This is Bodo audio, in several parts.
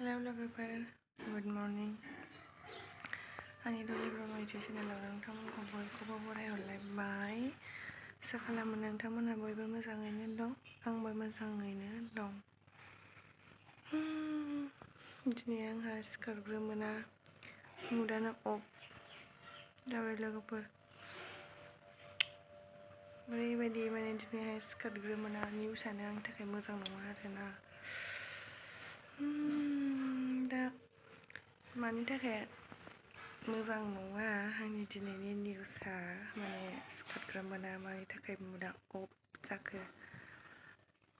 हेलो लोगोफोर गुड मर्निं आंनि डलि ब्रह्म इउटुब चेनेलाव नोंथांमोनखौ बयखौबो बरायहरलायबाय। आसा खालामो नोंथांमोनहा बयबो मोजाङैनो दं, आंबो मोजाङैनो दं। दिनै आंहा सिखारग्रोमोना मुडानो अफ जाबाय लोगोफोर। ओरैबायदि माने दिनैहाय सिखारग्रोमोना निउसआनो आंनि थाखाय मोजां नङा आरोना। दा मानि थाखाय मोजां नङा आंनि दिनैनि निउसआ, माने सिखारग्रोमोना मानि थाखाय मुडा अफ जाखो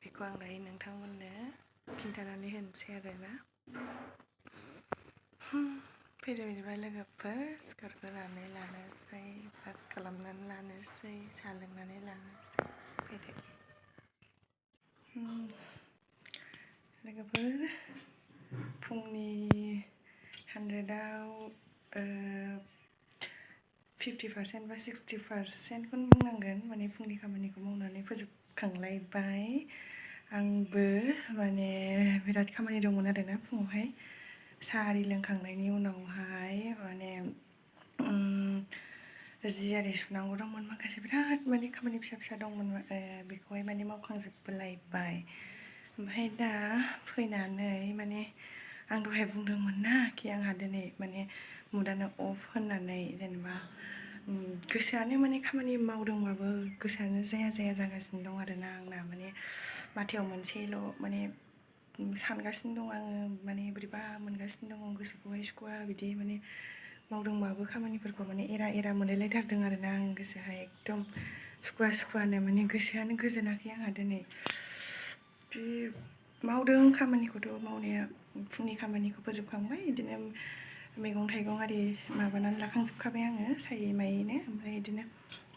बेखौ आं दायो नोंथांमोननो खिन्थानानै होनोसै आरोना। फैदो बिदिबा लोगोफोर सिखारग्रोनानै लानोसै, ब्रास खालामनानै लानोसै, साहा लोंनानै लानोसै। फैदो लोगोफोर, फुंनि 100आव 50% बा 60%खौनो बुंनांगोन, माने फुंनि खामानिखौ मावनानै फोजोबखांलायबाय। आंबो माने बिराद खामानि दंमोन आरोना फुङावहाय। साहा आरि लोंखांनायनि उनावहाय माने जि आरि सुनांगौ दंमोन, माखासे बिराद माने खामानि फिसा फिसा दंमोन, बेखौहाय माने मावखांजोबलायबाय। ओमफ्राय दा फैनानै माने आं दहाय बुंदोंमोन ना कि आंहा दिनै माने मुडानो अफ होननानै, जेनेबा गोसोआनो माने खामानि मावदोंबाबो गोसोआनो जाया जागासिनो दं आरोना आंना। माने माथायाव मोनसेल' माने सानगासिनो दं आङो, माने बोरैबा मोनगासिनो दं गोसोखौहाय सुखुवा बिदि, माने मावदोंबाबो खामानिफोरखौ माने एरा मोनलायलायथारदों आरोना आं गोसोहाय एकदम सुखुवानो, माने गोसोआनो गोजोनाखै आंहा दिनै। बिदि मावदों खामानिखौथ' मावनाया, फुंनि खामानिखौ फोजोबखांबाय, बिदिनो मैगं थाइगं आरि माबानानै लाखांजोबखाबाय आङो सायै मायैनो। ओमफ्राय बिदिनो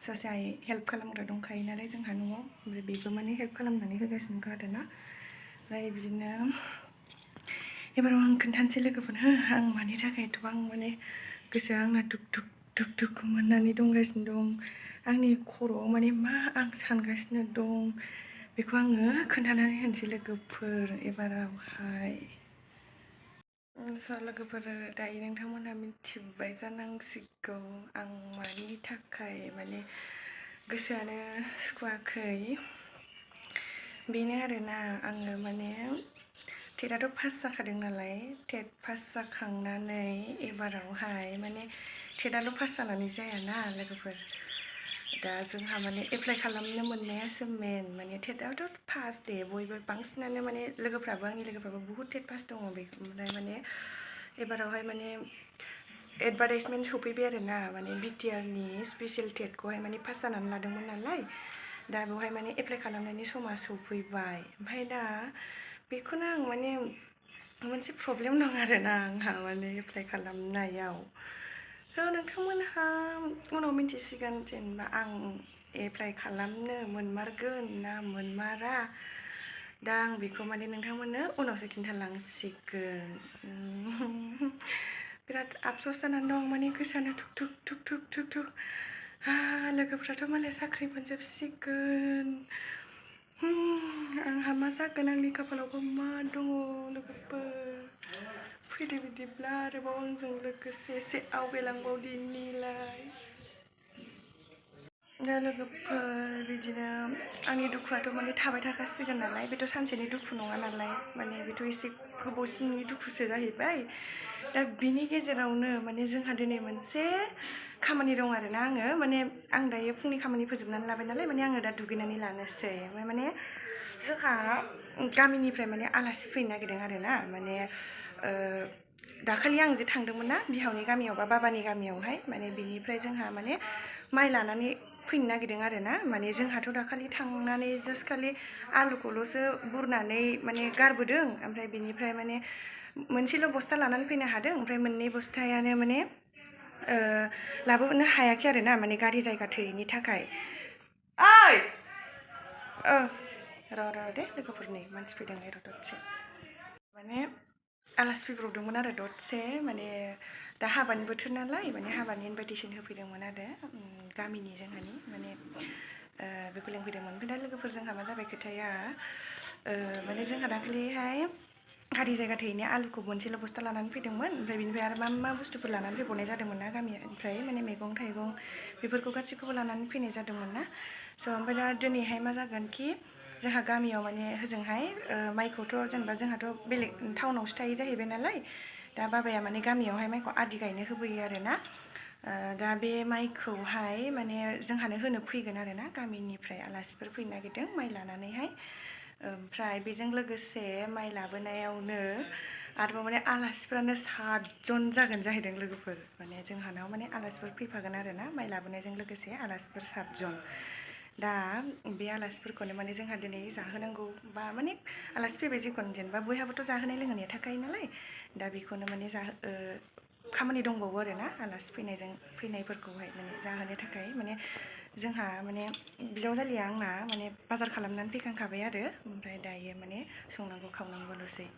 सासे हेल्प खालामग्रा दंखायो नालाय जोंहा न'आव, ओमफ्राय बेबो माने हेल्प खालामनानै होगासिनोखा आरोना। ओमफ्राय बिदिनो एबाराव आं खोन्थानोसै लोगोफोर, आं मानि थाखाय एथ'बां माने गोसोआ आंना दुख मोननानै दंगासिनो दं, आंनि खर'आव माने मा आं सानगासिनो दं बेखौ आङो खोन्थानानै होनोसै लोगोफोर एबारावहाय। लोगोफोर, दायो नोंथांमोनहा मिथिबाय जानांसिगौ आं मानि थाखाय माने गोसोआनो सुखुवाखै। बेनो आरोना, आङो माने टेटआथ' पास जाखादों नालाय, टेट पास जाखांनानै एबारावहाय माने टेटआल' पास जानानै जायाना लोगोफोर, दा जोंहा माने एप्लाइ खालामनो मोननायासो मेन। माने टेटआथ' पास दे, बयबो बांसिनानो माने लोगोफ्राबो, आंनि लोगोफ्राबो बुहुद टेट पास दङ। ओमफ्राय माने एबारावहाय माने एडभार्टाइजमेन्ट सफैबाय आरोना, माने बिटिआरनि स्पेसियेल टेटखौहाय माने पास जानानै लादोंमोन नालाय, दा बेवहाय माने एप्लाइ खालामनायनि समा सफैबाय। ओमफ्राय दा बेखौनो आं माने मोनसे प्रब्लेम दं आरोना आंहा, माने एप्लाइ खालामनायाव। नोंथांमोनहा उनाव मिन्थिसिगोन, जेनेबा आं एप्लाइ खालामनो मोनमारगोन ना मोनमारा, दा आं बेखौ माने नोंथांमोननो उनावसो खिन्थालांसिगोन। बिराद आफस'स जानानै दं, माने गोसोआनो थुक लोगोफ्राथ' मालाय साख्रि मोनजोबसिगोन, आंहा मा जागोन, आंनि खाफालावबो मा दङ लोगोफोर। फैदो बिदिब्ला आरोबाव आंजों लोगोसे एसे आवगायलांबावदिनिलाय। दा लोगोफोर, बिदिनो आंनि दुखुआथ' माने थाबाय थाखासिगोन नालाय, बेथ' सानसेनि दुखु नङा नालाय, माने बेथ' एसे गोबावसिननि दुखुसो जाहैबाय। दा बिनि गेजेरावनो माने जोंहा दिनै मोनसे खामानि दं आरोना, आङो माने आं दायो फुंनि खामानि फोजोबनानै लाबाय नालाय, माने आङो दा दुगैनानै लानोसै। ओमफ्राय माने जोंहा गामिनिफ्राय माने आलासि फैनो नागिरदों आरोना, माने दाखालि आं जे थांदोंमोन ना बिहावनि गामियाव बा बाबानि गामियावहाय, माने बिनिफ्राय जोंहा माने माइ लानानै फैनो नागिरदों आरोना। माने जोंहाथ' दाखालि थांनानै जास्ट खालि आलुखौल'सो बुरनानै माने गारबोदों, ओमफ्राय बिनिफ्राय माने मोनसेल' बस्ता लानानै फैनो हादों, ओमफ्राय मोननै बस्तायानो माने लाबोनो हायाखै आरोना, माने गारि जायगा थोयैनि थाखाय। र' दे लोगोफोरनि मानसि फैदों, र' दसे। माने आलासि फैब्रबदोंमोन आरो दसे, माने दा हाबानि बोथोर नालाय, माने हाबानि इनभाइटेसन होफैदोंमोन आरो गामिनि जोंहानि, माने बेखौ लिंफैदोंमोन। ओमफ्राय दा लोगोफोर जोंहा मा जाबाय खोथाया, माने जोंहा दाखालिहाय खारि जायगा थैनि आलुखौ मोनसेल' बस्ता लानानै फैदोंमोन ओमफ्राय बिनिफ्राय आरो मा बुस्थुफोर लानानै फैबावनाय जादोंमोन ना गामिनिफ्राय माने मैगं थाइगं बेफोरखौ गासैखौबो लानानै फैनाय जादोंमोन ना स' ओमफ्राय दा दिनैहाय मा जागोन कि जोंहा गामियाव माने होजोंहाय माइखौथ' जेनेबा जोंहाथ' बेलेग टाउनावसो थायो जाहैबाय नालाय दा बाबाया माने गामियावहाय माइखौ आदि गायनो होबोयो आरो ना दा बे माइखौहाय माने जोंहानो होनो फैगोन आरो ना गामिनिफ्राय आलासिफोर फैनो नागिरदों माइ लानानैहाय ओमफ्राय बेजों लोगोसे माइ लाबोनायावनो आरोबाव माने आलासिफ्रानो 7 जन जागोन जाहैदों लोगोफोर माने जोंहानाव माने आलासिफोर फैफागोन आरो ना माइ लाबोनायजों लोगोसे आलासिफोर 7 जन दा बे आलासिफोरखौनो माने जोंहा दिनै जाहोनांगौ बा माने आलासि फैबाय जिखुनु जेनेबा बयहाबोथ' जाहोनाय लोंहोनाया थाखायो नालाय दा बेखौनो माने खामानि दंबावो आरो ना आलासि फैनायफोरखौहाय माने जाहोनो थाखाय माने जोंहा माने बिजावजालिया आंना माने बाजार खालामनानै फैखांखाबाय आरो ओमफ्राय दायो माने संनांगौ खावनांगौल'सै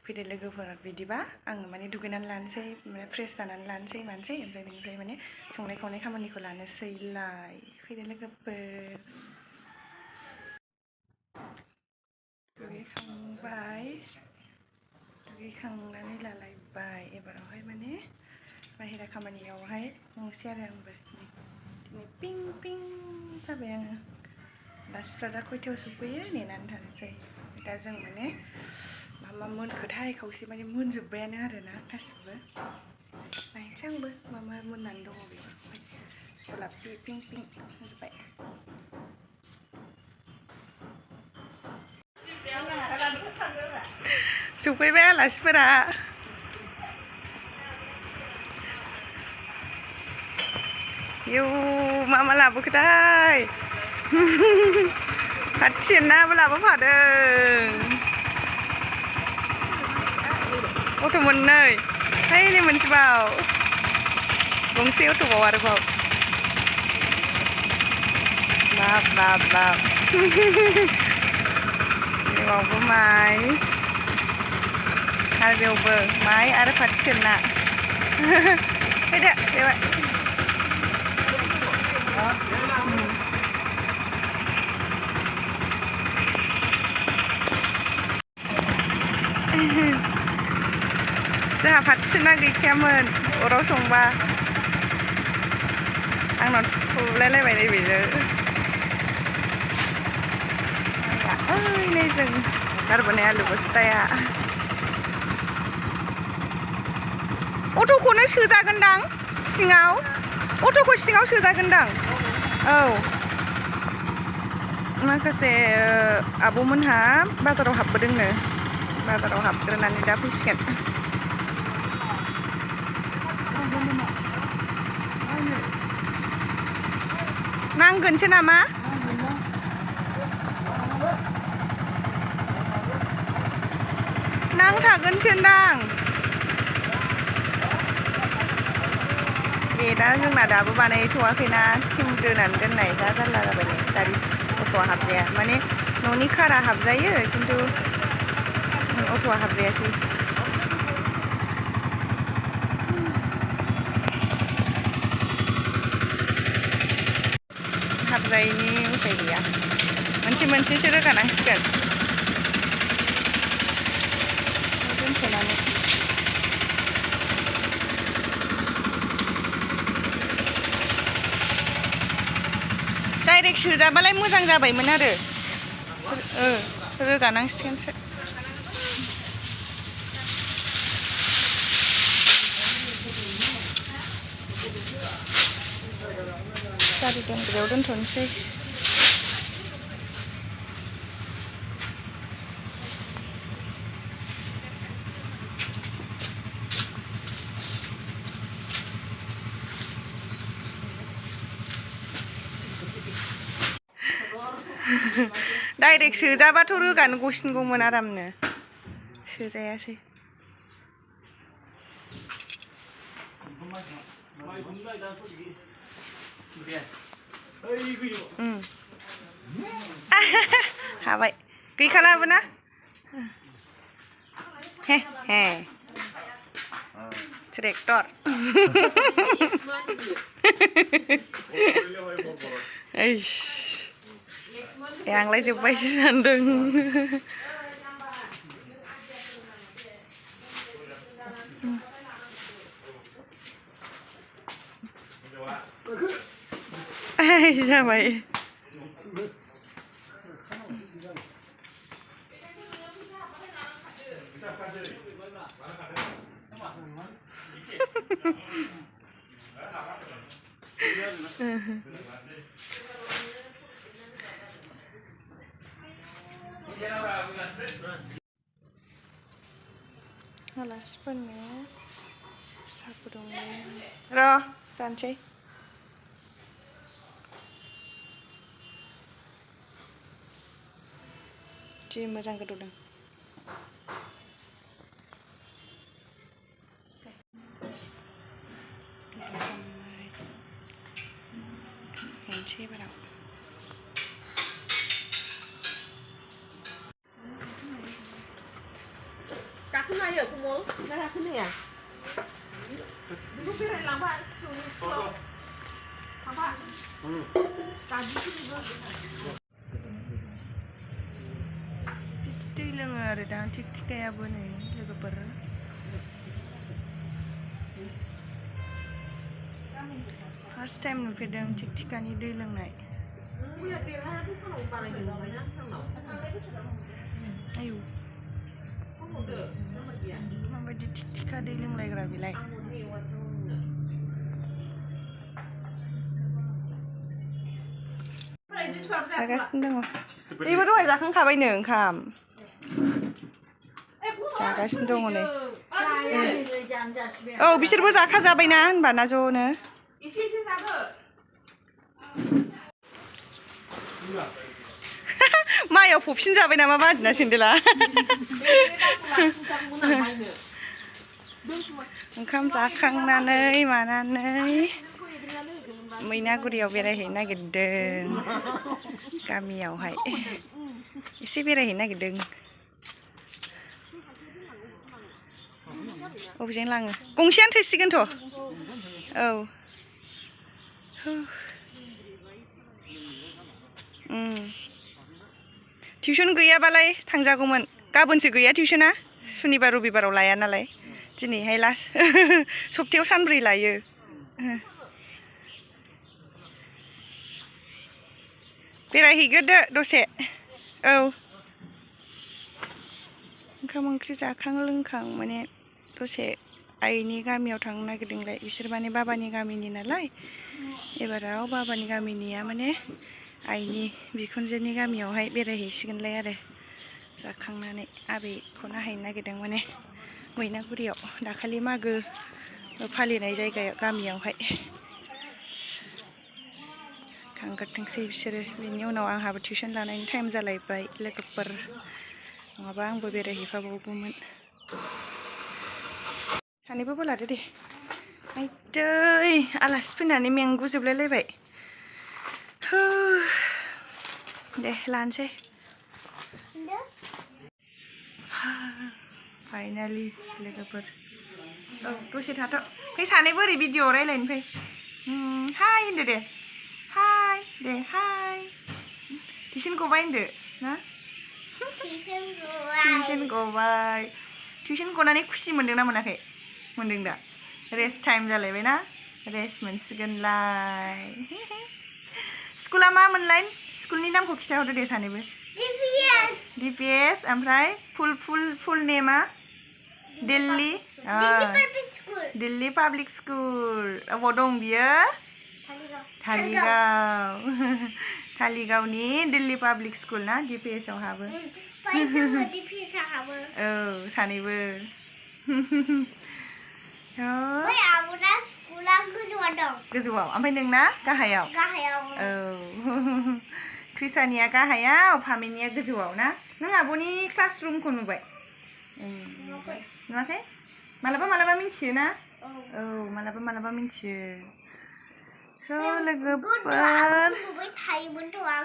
फैदो लोगोफोर बिदिबा आङो माने दुगैनानै लानोसै माने फ्रेस जानानै लानोसै मानोसै ओमफ्राय बेनिफ्राय माने संनाय खावनाय खामानिखौ लानोसैलाय फैदो लोगोफोर दुगैखांनानै लालायबाय एबारावहाय माने बाहेरा खामानियावहाय थांसै आरो आंबो दिनै पिं पिं जाबाय आङो आलासिफ्रा दा खयथायाव सफैयो नेनानै थानोसै दा जों माने मा मोनखोथाय खावसे माने मोनजोब्बायानो आरोना गासिबो नायनोसै आंबो मा मोननानै दङ बेफोरखौहाय गलाबि पिं पिं जाजोब्बाय सफैबाय आलासिफोरा इउ मा लाबोखोथाय खाथिनाबो लाबोफादों अट' मोननै नै मोनसेबाव गंसे अट'बाव आरोबाव बाब बाब बाब बेयावबो माइ आरो बेयावबो माइ आरो फाथिसोना फैदो बेवहाय जोंहा फाथिसोना गैखायामोन अराव संबा आंनाव थुलायलायबाय नैबेजों नै जों गारबोनाय आलु बस्ताया अट'खौनो सोजागोनदां सिङाव अट'खौ सिङाव सोजागोनदां औ माखासे आब'मोनहा बाजाराव हाबबोदोंनो बाजाराव हाबग्रोनानै दा फैसिगोन नांगोनसो नामा नांथागोनसोदां दा जोंना दाबो बानायथ'वाखैना थिं दोनानै दोननाय जा जारला जाबाय नै गारि अट'आ हाबजाया माने न'नि कारा हाबजायो खिन्थु अट'आ हाबजायासै हाबजायैनि उफाय गैया मोनसेसो रोगानांसिगोन दोनथ'नानै डाइरेक्ट सोजाबालाय मोजां जाबायमोन आरो रोगानांसिगोनसो गारि दोनग्रायाव दोनथ'नोसै डाइरेक्ट सोजाबाथ' रोगानो गसिनगौमोन आरामनो सोजायासै हाबाय गैखालाबो ना हे हे ट्रेक्टर आंलाय जोब्बायसो सानदों जाबाय आलासिफोरनो साहा फुदुंबाय र' जानोसै जि मोजां गोदौदों एबाराव गाखोनो हायो कुमल ना गाखोनो हाया बेखौ बेरायलांबा सौहैसिगौ थांबा दै लोङो आरो दा थिक थिकायाबो नै लोगोफोर फार्स्ट टाइम नुफेरदों थिक थिकानि दै लोंनाय आयौ माबायदि थिक थिका दै लोंलायग्रा बेलाय जागासिनो दङ बेबो दहाय जाखांखाबायनो ओंखाम जागासिनो दङ नै औ बिसोरबो जाखाजाबायना होनबाना ज'नो माइयाव फबसिन जाबाय नामा बाजिना सेन्देला ओंखाम जाखांनानै मानानै मैनागुरियाव बेरायहैनो नागिरदों गामियावहाय एसे बेरायहैनो नागिरदों बबेजों लाङो गंसेयानो थोसिगोनथ' औ टिउसन गैयाबालाय थांजागौमोन गाबोनसो गैया टिउसना सुनिबार रबिबाराव लाया नालाय दिनैहाय लास्ट सप्तायाव सानब्रै लायो बेरायहैग्रोदो दसे औ ओंखाम ओंख्रि जाखां लोंखां माने दसे आइनि गामियाव थांनो नागिरदोंलाय बिसोर माने बाबानि गामिनि नालाय एबाराव बाबानि गामिनिया माने आइनि बिखुनजोनि गामियावहाय बेरायहैसिगोनलाय आरो जाखांनानै आबैखौ नायहैनो नागिरदों माने मैनागुरियाव दाखालि मागो फालिनाय जायगायाव गामियावहाय थांग्रोथोंसै बिसोरो बेनि उनाव आंहाबो टिउसन लानायनि टाइम जालायबाय लोगोफोर नङाबा आंबो बेरायहैफाबावगौमोन सानैबो लादो दे आयदै आलासि फैनानै मेंगुजोबलायलायबाय दे लानोसै फाइनालि लोगोफोर औ दसे थाथ' फै सानैबो ओरै भिडिअ रायलायनो फै हाय होनदो दे हाय दे हाय टिउसन गबाय होनदो ना टिउसन गबाय टिउसन गनानै खुसि मोनदों ना मोनाखै मोनदों दा रेस्ट टाइम जालायबाय ना रेस्ट मोनसिगोनलाय स्कुला मा मोनलाय स्कुलनि नामखौ खिन्थाहरदो दे सानैबो DPS ओमफ्राय फुल नेमा दिल्ली पाब्लिक स्कुल अबाव दं बियो धालिगावनि दिल्ली पाब्लिक स्कुल ना DPS आव हाबो औ सानैबो गोजौआव ओमफ्राय नोंना गाहायाव औ क्रिसानिया गाहायाव फामिनिया गोजौआव ना नों आब'नि क्लास रुमखौ नुबाय नुवाखै मालाबा मिन्थियो ना औ मालाबा मिन्थियो स' लोगोफोर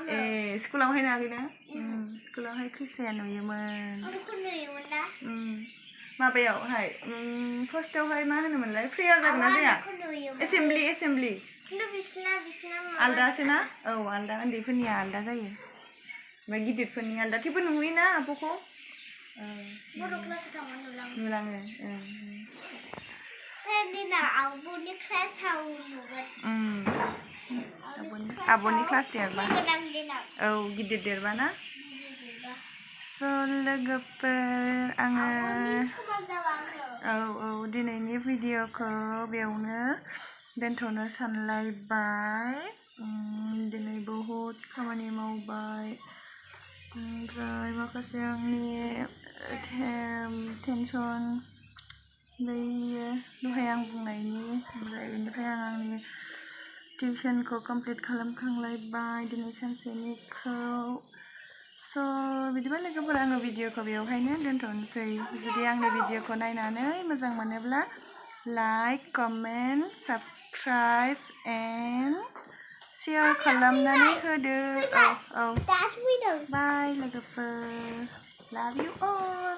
ए स्कुलावहाय नुवाखैना स्कुलावहाय क्रिसाया नुयोमोन माबायावहाय फार्स्टआवहाय मा होनोमोनलाय प्रेयार जागोन ना जाया एसेम्बलि आलदासो ना औ आलदा उन्दैफोरनिया आलदा जायो ओमफ्राय गिदिरफोरनि आलदा थेवबो नुयोना आब'खौ नुलाङो आब'नि क्लास देरबा औ गिदिर देरबा ना स' लोगोफोर आङो औ दिनैनि भिडिअखौ बेयावनो दोनथ'नो सानलायबाय दिनै बहुद खामानि मावबाय ओमफ्राय माखासे आंनि टेनसन बैयो दहाय आं बुंनायनि ओमफ्राय बेनिफ्राय आं आंनि टिउसनखौ कमप्लिट खालामखांलायबाय दिनै सानसेनिखौ स' बिदिबा लोगोफोर आङो भिडिअखौ बेवहायनो दोनथ'नोसै जुदि आंनि भिडिअखौ नायनानै मोजां मोनोब्ला like comment subscribe and share खालामनानै होदो औ बाय लोगोफोर लाभ इउ अल